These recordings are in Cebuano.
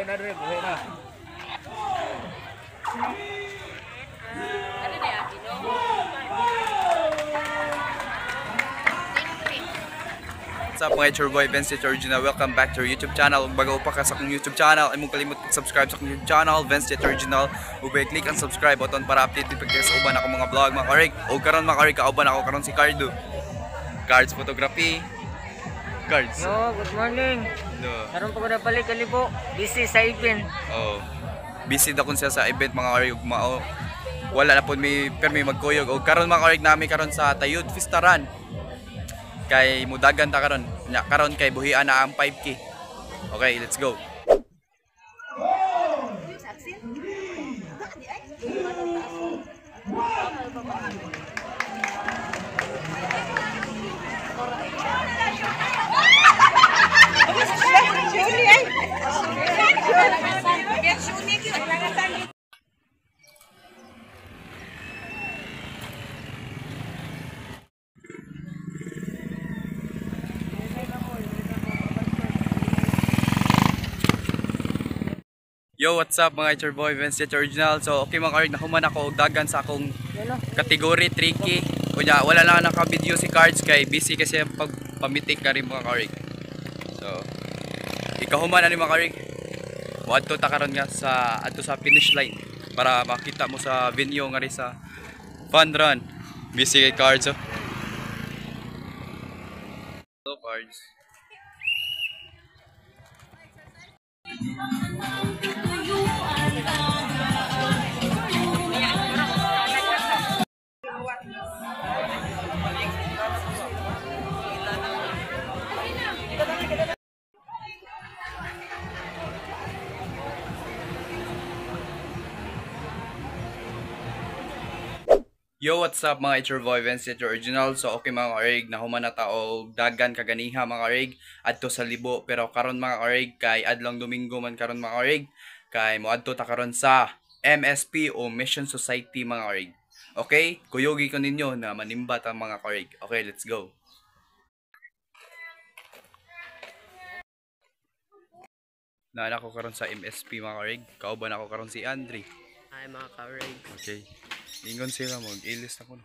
Buhay na rin, buhay na. What's up mga, it's your boy Vince Original. Welcome back to our YouTube channel. Ug bago pa ka sa akong YouTube channel, ay mong kalimot mag-subscribe sa akong YouTube channel, Vince Original. Ug click ang subscribe button para update pag sa uban akong mga vlog mga karig. Og karon mga karig, kauban ako karon si Cardo. Cards Photography. Cards. Yo, good morning. No. Karon pa ko na balik kalibo. Busy sa event. Oh. Busy da kun siya sa event mga karig, ug mao wala na pud mi permi magkuyog. Og karon mga karig, nami karon sa Tayud Fiestaran. Kay mudagan ta karon. Nya karon kay buhian na ang 5K. Okay, let's go. Yo, what's up mga, it's your boy Vince Original. So, okay mga karig, nahuman ako og dagan sa akong kategory 3K. Kunya, wala lang naka-video si Cards kay busy kasi ang pagpamitik ka rin mga karig. So, ikahuman ani mga karig. Moadto ta karon nga sa adto sa finish line para makita mo sa venue nga rin sa fun run. Busy kay Cards oh. Hello Cards. Yo, what's up mga, it's your boy Vince Original. So okay mga karig, nahuman na ta og dagan kaganiha mga karig adto sa Libo, pero karon mga karig kay adlong Domingo man karon mga karig, kay moadto ta karon sa MSP o Mission Society mga karig. Okay, kuyugi ko ninyo na manimba ta mga karig. Okay, let's go. Naan ako karon sa MSP mga karig, kauban ako karon si Andre. Hi mga karig. Okay. Ingon sila mag-ilis ako no.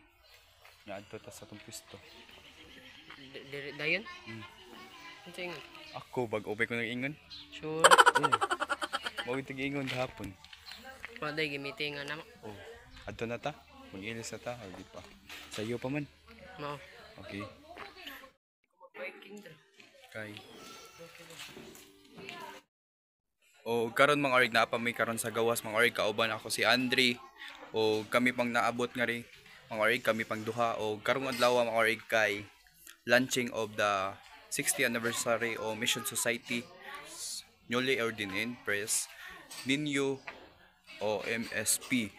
Naadto ta sa tong pisto. Dire dayon? Unsa ingon? Ako bag obay ko nag-ingon. Sure. Oh. Mao gyud ingon hapon. Paday gimiting nga namo. Oh. Adto na ta. Mag-ilis na ta, o di pa. Sayo pa man. Mao. Okay. Biking dra. Kay. O karon mga orig, naa pa may karon sa gawas mga orig, kauban ako si Andre. O kami pang naabot nga rin mga orig, kami pang duha. O karong adlaw mga orig kay launching of the 60th anniversary o Mission Society newly ordained press Ninyo o MSP,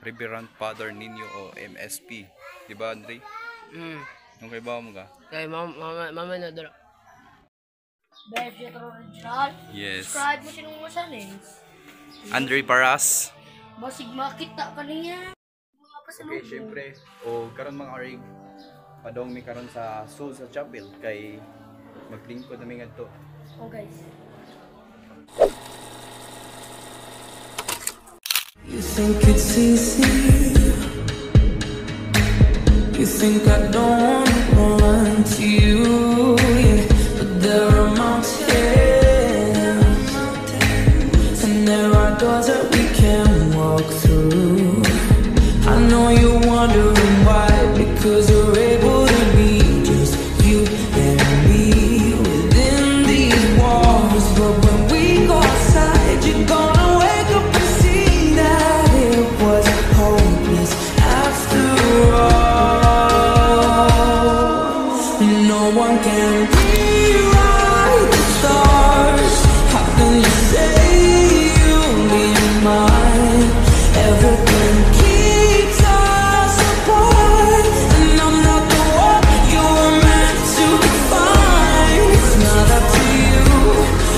Reverend Father Ninyo o MSP, di ba Andre? Mm. Nung kay ba mo ka? Kay mama mama na dra. Best Original. Yes. Subscribe mo sinong masanin. Andre Paras. Basig makita ka niya. Mga pasalubong. Okay, syempre. O karon mga orig, padong mi karon sa Seoul sa chapel kay maglingkod nami ngadto. Oh guys. You think it's easy? You think I don't wanna run to you, yeah. But there are mountains, and there are doors that we can walk through. I know you're wondering why, because you're able to be just you and me within these walls. But when we go outside, you're gonna wake up and see that it was hopeless after all. No one can rewrite the stars. How can you say you'll be mine? Everything keeps us apart, and I'm not the one you were meant to find. It's not up to you,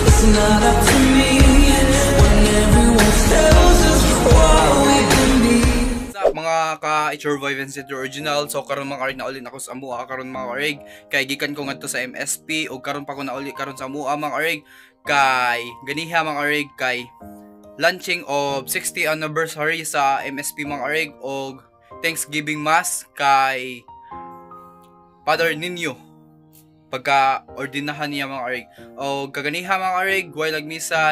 it's not up to me. When everyone tells us what we can be. What's up mga ka Kamusta? It's your boy Vincent the Original. So karon, mga karig, nauli na ako sa amua karon, mga karig, kay gikan ko ngadto sa MSP ug karon pa ko nauli karon sa amua, mga karig, kay ganiha, mga karig, kay launching of 60 anniversary sa MSP, mga karig, og Thanksgiving Mass kay Father Nino pagka ordinahan niya, mga karig. O kaganiha, mga karig, while nagmisa,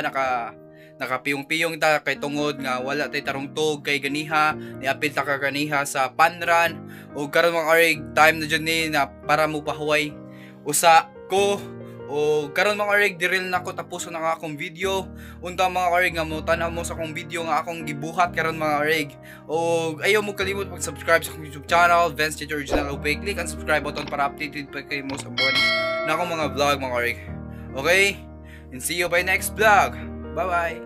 nakapiyong-piyong ta kay tungod nga wala tay tarungtog kay ganiha niapil ta kaganiha sa fun run. O karon, mga karig, time na jud ni na para mo pahuway usa ko. O karon, mga karig, diril na ko tapos na nga akong video. Unta, mga karig, nga mo tan-aw mo sa akong video nga akong gibuhat karon, mga karig, o ayaw mo kalimot mag-subscribe sa akong YouTube channel, Vince J Original, ug click ang subscribe button para updated pa kayo mo sa buwan na akong mga vlog, mga karig. Okay, and see you by next vlog. Bye bye.